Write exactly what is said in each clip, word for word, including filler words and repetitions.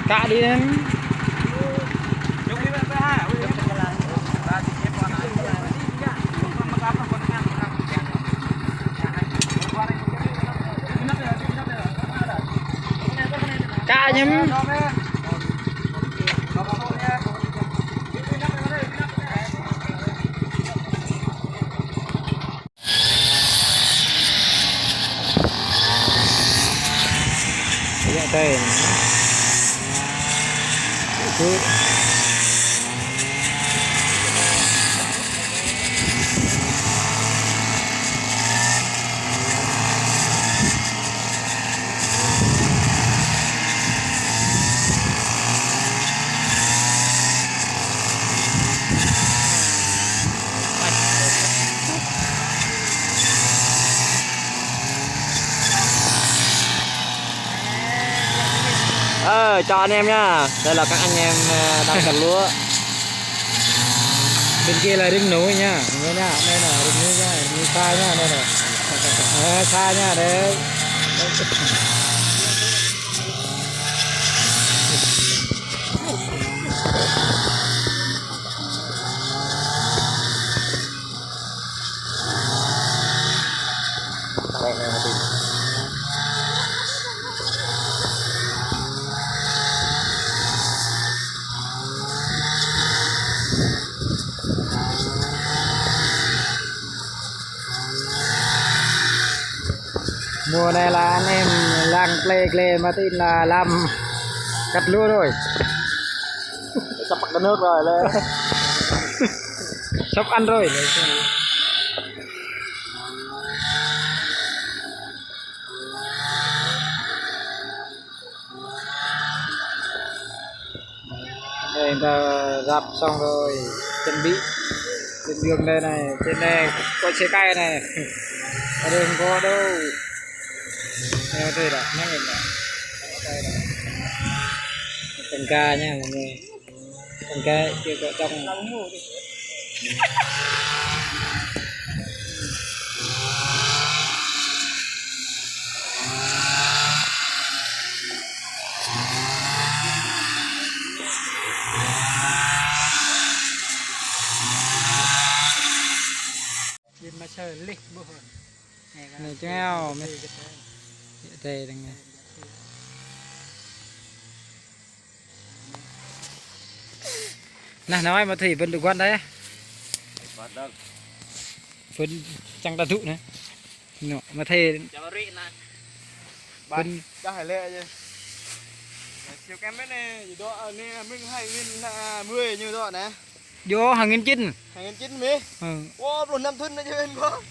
Kak đi em. Kak ñem. Iya, teh. Itu. Ờ, chào anh em nha. Đây là các anh em, ờ, đang gặt lúa. Bên kia là rừng núi nha. Nghe nha, đây là rừng núi nha, rừng núi xa nha, đây này. Ờ, xa nha, đấy. Mùa này là anh em làng Ple Gle Martin là làm gặt lúa rồi. Sắp bắt được nước rồi đấy. Sắp ăn rồi. Đây, người ta ráp xong rồi, chuẩn bị. Trên đường đây này, trên này có xe cày này. Ở đây không có đâu. Đây, đây là, nắng này nè. Tăng ca nha mọi người. Tăng ca, chưa có trong. Ƀing mă sơ lih ƀuh. Nè, chào mẹ. Đây, đây, đây. Nah, nói mà thì vẫn được quan đấy. Vẫn được. Vẫn chẳng ta thụ nữa. Nó, mà thê. Chả mà rị nè. Bạn, chả hãy lẹ chứ. Siêu kem đấy nè, gì đó, à, nè, mình hai nghìn, à, mười như đó nè. Vô hàng nghìn chín. Hàng nghìn chín mi. Ừ. Wow, pluh năm thun nè chứ anh có.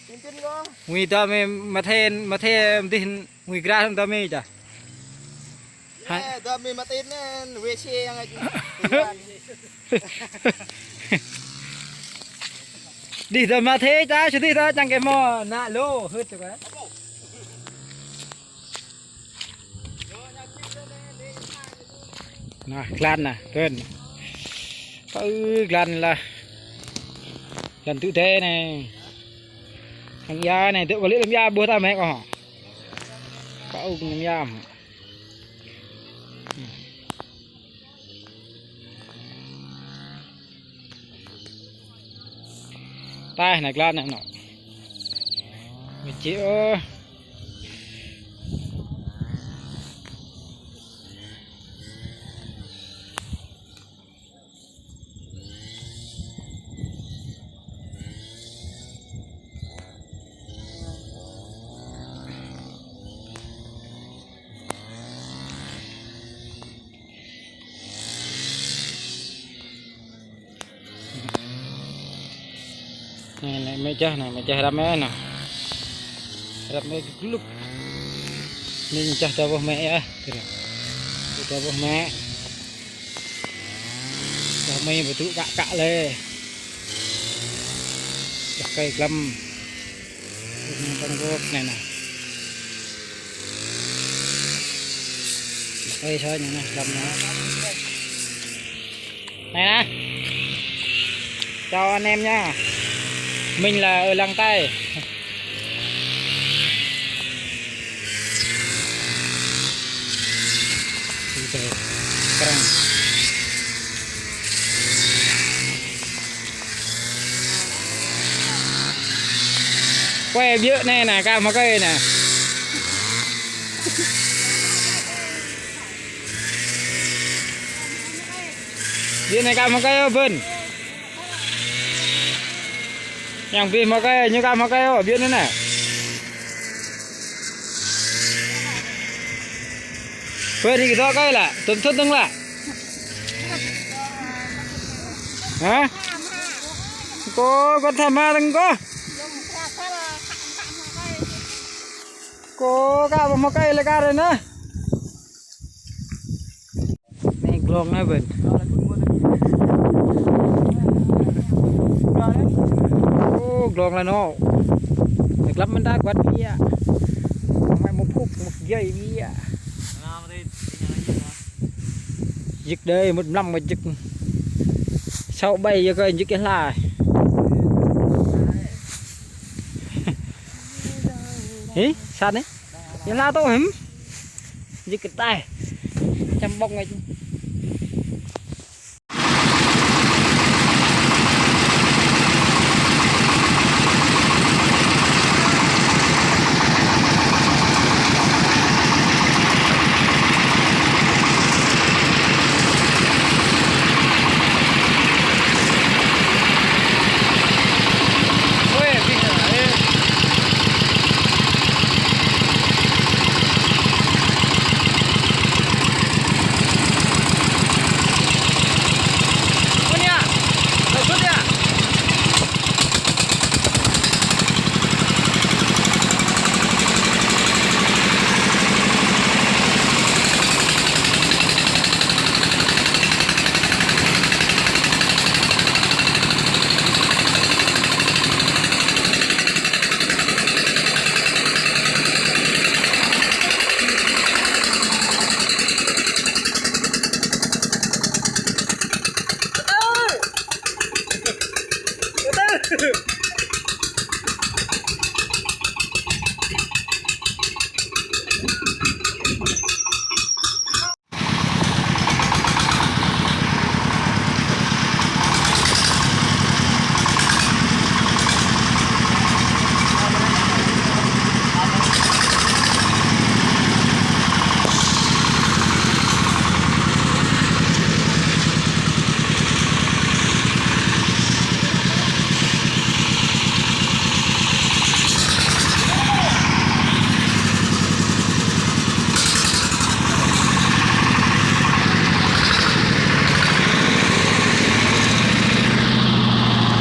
Nghìn chín có. Ngui ta mi, mà thê, mà thê, mà thê, ngui gra ta mi chả. Hai. Ê, tơ mi Martin nè, W C yang aja. Đi tơ mà thế ta, chứ đi ta chẳng cái mò nạ lô, hứt được đấy. Nè, glan nè, kơn. Ư, glan là glan tự thế này. Hàng ya này, tự có lưỡi làm ya bùa ta mẹ có hả? Có ông làm ya hả? Tai nă glan nă nŏ. Mĕt čê ơ. Nè, nè, mĕt čah nè, mĕt čah răm ê nè. Răm ê glŭk. Anai čah dua boh mă yơh. Dua boh mă. Dua mă ƀu tŭ kă kă lĕ. Dua kơi glăm. Anai Trung Quốc anai nă. Dua kơi sơ anai nă, glăm nă. Này nè. Chào anh em nha. Mình là ở Lăng Tây. Quay biếc này nè, cà mơ cây nè. Biên anai kă mơ kơi ôh, Bơn. Yang bih mơ kơi, ñu kă mơ kơi ôh, biên anai nè. Bơn, đi kơ dŏ kơi lă, tŭm thŭt dơ̆ng lă. Hă? Kơ, kơ tham ma dơ̆ng kơ. Kơ, kă mơ kơi lĕ kă rai nă. Anai glông anai, Bơn. Ô, glông lă nô. Glăm mơ̆n ta kuat biă. Mă mă phŭk, mă djai biă. Djik đơi, mŭt mlam mă djik. Sáu bảy yơh kơ djik yơh lah. Hĩ, sat anai. Yơh lah tŏ hĭm. Djik kơ tai. Čăm ƀŏng anai.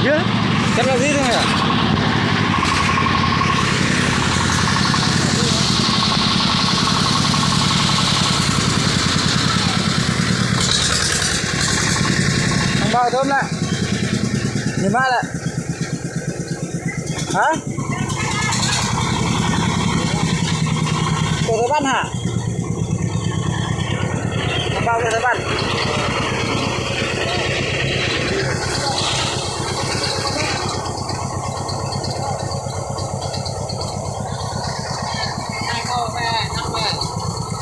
Yơh, căp lăp hĭ dơ̆ng yơh. Thông báo tôm lă. Ñu mă lă. Hă? Tô Tây Ban hả? Thông báo Tô Tây Ban.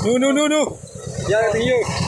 Nu, nu, nu, nu. Giờ là tình yêu.